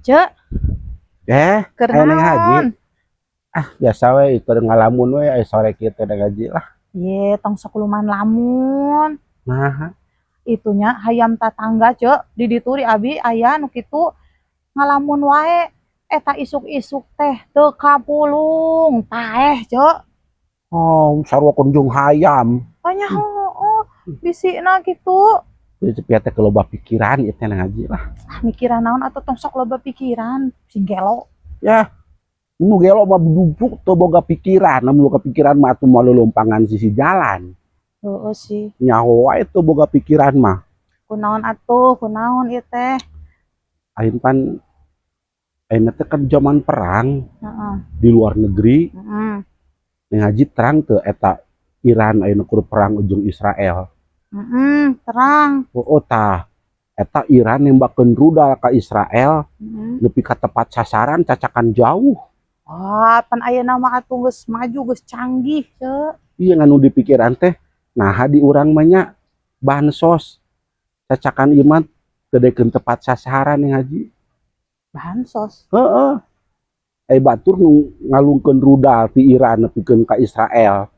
Cek, Eh, keur aya Neng Haji. Naon? Ah, biasa we itu ngalamun we aya sore kieu teh ngaji lah. Ye, tong sok luman lamun. Nah, Itunya hayam tatangga, Cek, di ditu di abi aya nu kitu ngalamun wae. Eta isuk-isuk teh teu kapulung, paeh, Cek. Oh, sarua kunjung hayam. Oh nya, oh, bisina kitu. Jadi cepi teh loba pikiran ieu teh, Neng Haji lah. Ah, mikiran naon atuh? Tong sok loba pikiran, sing gelo. Ya, nu gelo mah duduk teu boga pikiran, nu boga pikiran mah atuh moal lolompangan sisi jalan. Heeh sih. Nyaho wae teu boga pikiran mah. Kunaon atuh, kunaon ieu teh? Ayeuna pan ayeuna teh kan zaman perang di luar negeri. Neng Haji terang teu eta Iran ayeuna kur perang ujung Israel? Heeh, terang. Oh, tah eta Iran nembakeun rudal ka Israel nepi ka tepat sasaran, cacakan jauh. Wah, pan ayeuna mah atuh geus maju, geus canggih, Cek. Iya, nganu di pikiran teh nah di urang mah nya bansos cacakan ieu mah teu dekeun tepat sasaran, Neng Haji. Bansos. Heeh. Eh, batur nu ngalungkeun rudal ti Iran nepikeun ka Israel.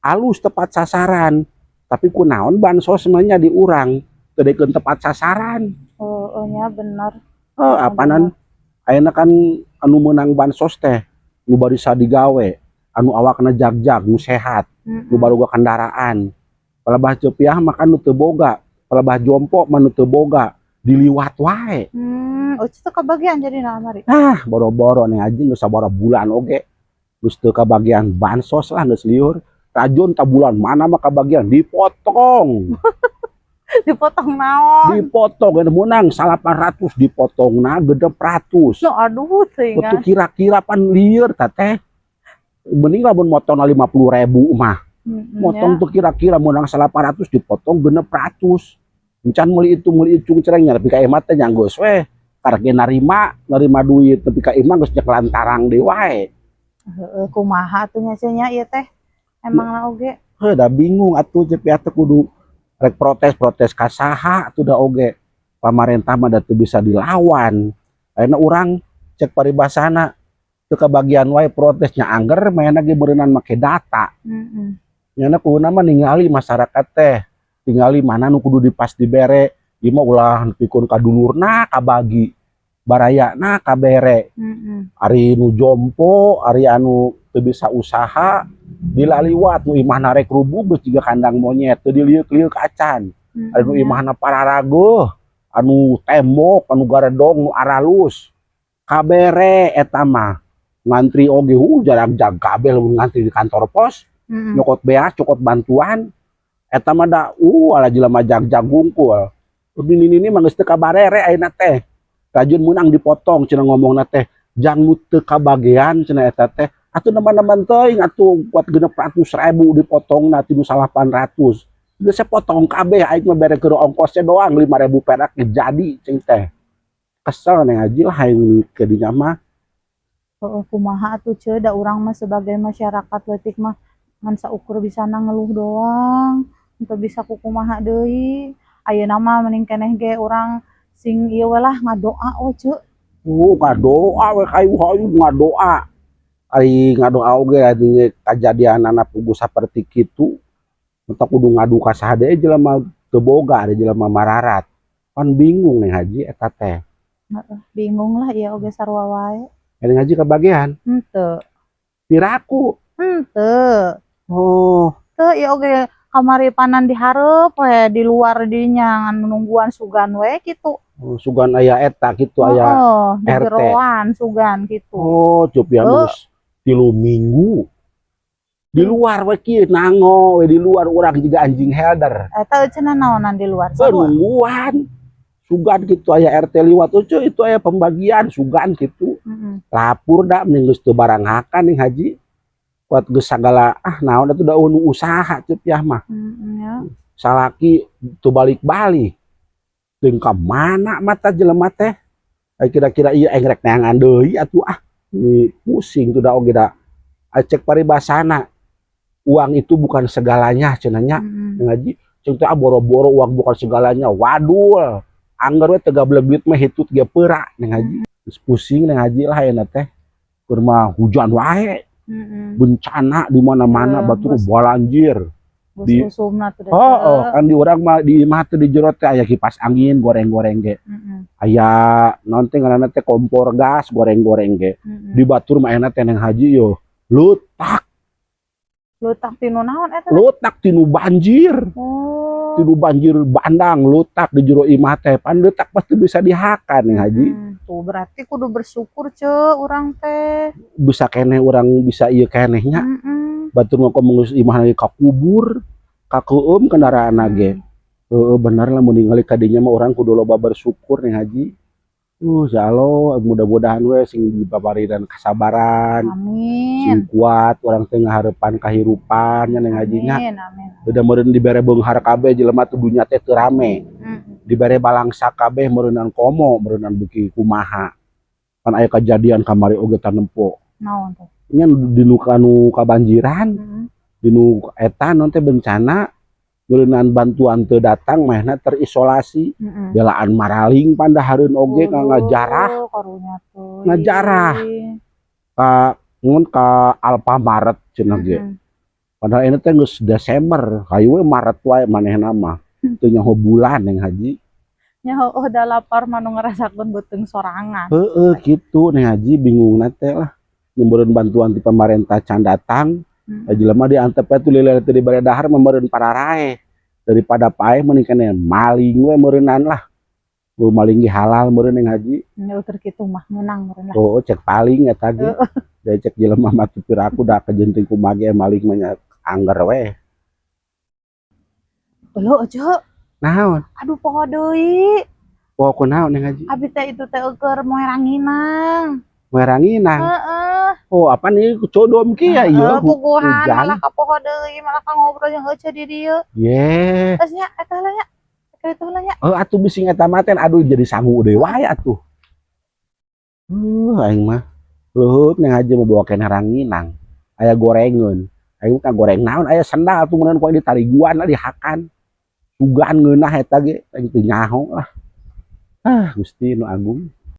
Alus tepat sasaran. Tapi kunaon bansos mah nya di urang teu dekeun tepat sasaran? Heeh nya, bener. Heuh, apanan ayeuna kan anu meunang bansos teh nu barisa digawe, anu awakna jagjag, nu sehat, nu baroga kendaraan. Palebah Cepiah mah kan nu teu boga, palebah jompo mah nu teu boga, diliwat wae. Oh, itu kebagian jadi kamari. Ah, boro-boro, Neng Haji, geus sabaraha bulan oge. Geus teu kabagian bansos lah, geus lieur. Rajun ta bulan mana mah kabagian dipotong. Dipotong naon? Dipotong geus meunang 800, dipotongna 600. No, aduh, teuing. Betul, kira-kira pan lieur ta teh. Mending lamun motongna 50.000 mah. Motong tuh kira-kira meunang 800 dipotong 600. Encan meuli itu meuli icung cerengnya nepi ka imah teh nya geus we. Karek ge narima, narima duit nepi ka imah geus nyek lantarang deui wae. Heeh, kumaha atuh nya nya ieu teh? Emangna oge. Heuh, da bingung atuh cepi atuh kudu rek protes-protes ka saha atuh, da oge pamarentah mah da teu bisa dilawan. Ayeuna urang cek paribasana teu kabagian wae protesnya, angger mainna ge beureunan make data. Nyana kuduna mah ningali masyarakat teh, tingali mana nu kudu dipas dibere, ieu mah ulah nepikeun ka dulurna kabagi, barayana kabere. Ari nu jompo, ari anu teu bisa usaha dilaliwat, nu imahna rek rubuh geus jiga kandang monyet teu dilieuk-lieuk acan. Ari nu imahna pararaguh, anu tembok, anu garedong, nu aralus kabere eta mah. Ngantri oge jarak-jag kabeh lamun ngantri di kantor pos, nyokot beas, cokot bantuan eta mah da ala jelema jag-jag gungkul. Ini ini mah geus teu kabarere ayeuna teh. Rajun meunang dipotong cenah, ngomongna teh jang nu teu kabagean cenah eta teh. Atuh neman-neman teuing atuh kuat 600.000 dipotongna ti nu 800. Geus potong kabeh, aing mah bere keur ongkosnya doang 5.000 perak ge jadi cing teh. Kesel, Neng Haji lah, aing ke dinya mah. Heeh, kumaha atuh, Ceu, da urang mah sebagai masyarakat leutik mah ngan saukur bisana ngeluh doang, teu bisa kukumaha deui. Ayeuna mah mending keneh ge urang sing ieu we lah, ngadoa we, Ceu. Ngadoa we hayu-hayu ngadoa. Ari ngadoa oge adi kajadianana puguh saperti kitu. Entah kudu ngadu ka saha deui, jelema teu boga, ari jelema mararat. Pan bingung, Neng Haji, eta teh. Heeh, bingung lah ieu oge sarua wae. Neng Haji kebagian? Henteu. Piraku? Henteu. Oh. Teu, ieu oge kamari panan di hareup we di luar dinya ngan nungguan sugan we kitu. Oh, sugan aya eta kitu aya Heeh, di RT. Jeroan sugan kitu. Oh, cupian Heuh. Geus 3 minggu. Di luar we kieu nango we di luar urang jiga anjing helder. Eta cenah naonan di luar Heuh, sarua? Nungguan. Sugan kitu aya RT liwat, "Ucu, itu aya pembagian," sugan kitu. Lapur da mending geus teu baranghakan, Ning Haji. Kuat geus sagala ah naon atuh, da nu usaha ceuk yah mah. Heeh nya. Salaki teu balik-balik. Teuing ka mana mata jelema teh? Ai kira-kira ieu aing rek neangan deui atuh ah. Ini pusing tuh da oge da. Cek paribasana uang itu bukan segalanya cenah nya. Ning Haji ceuk teh, ah, boro-boro uang bukan segalanya. Wadul. Angger we teu gablek duit mah hitut ge peura, Ning Haji. Geus pusing, Neng Haji, lah ayeuna teh. Keur mah hujan wae, bencana di mana-mana, batur banjir. Geus usumna tuh. Oh, kan di urang mah di imah teh di jero teh aya kipas angin goreng-goreng ge. Aya naon teh ngaranna teh, kompor gas goreng-goreng ge. Di batur mah ayeuna teh, Neng Haji, yo lutak. Lutak tinu naon eta? Lutak tinu banjir. Oh. Tinu banjir bandang, lutak di jero imah teh. Pan lutak pasti bisa dihakan, Neng Haji. Tuh berarti kudu bersyukur, Ce, urang teh. Bisa keneh urang bisa ieu keneh nya. Batur mah komo geus imah lagi kakubur, kakeueum kendaraan ge. Heeh, bener lah, mun ningali ka dinya mah urang kudu loba bersyukur, Neng Haji. Ya Allah, mudah-mudahan we sing dipaparinan kasabaran, sing Amin. Kuat urang teh ngahareupan kahirupan nya, Neng Haji, nya. Amin, amin. Beda meureun dibere beunghar kabeh jelema tuh dunya teh teu rame. Dibere balangsa kabeh meureunan komo, meureunan beuki kumaha. Kan aya kejadian kamari oge tanempo. Naon tuh? Nya dinu kanu kabanjiran, dinu eta naon teh, bencana, meureunan bantuan teu datang, manehna terisolasi. Belaan maraling pandahareun oge ka ngajarah. Uluh, karunya teuing. Ngajarah. Ka ngun ka Alfamart cenah ge. Padahal ini teh geus Desember, hayu we Maret wae manehna mah. Teu nyaho bulan, Neng Haji. Nya heueuh, da lapar mah nu ngarasakeun beuteung sorangan. Heeh, kitu, Neng Haji, bingungna teh lah. Nyumbereun bantuan ti pamarentah can datang. Jelema diantep we tuh lila teu dibere dahar mah meureun pararaeh. Daripada paeh mending keneh maling we meureunan lah. Nu maling ge halal meureun, Neng Haji. Nya ukur kitu mah meunang meureun lah. Oh, cek paling eta ge. Da cek jelema mah teu piraku da kajenting kumaha ge maling mah nya angger we. Eueuh, Ce. Naon? Aduh, poho deui. Poho kunaon, Neng Haji? Abi teh itu teh eueur moe ranginang. Moe ranginang. Heeh. Oh, apa nih codom ki ya ieu? Heeh, puguhan hujan. Malah ka poho deui, malah ka ngobrol jeung Ece di dieu. Ye. Geus nya eta heula nya. Eta itu heula nya. Oh, atuh bising eta mah teh, aduh, jadi sangu deui wae atuh. Aing mah luhut, Neng Haji, mau bawa keneh ranginang. Aya gorengeun. Aing mah goreng naon, aya sendal tuh meureun ku aing ditariguan lah, dihakan. Sugan ngeunah eta ge, aing teu nyaho lah. Ah, Gusti nu agung.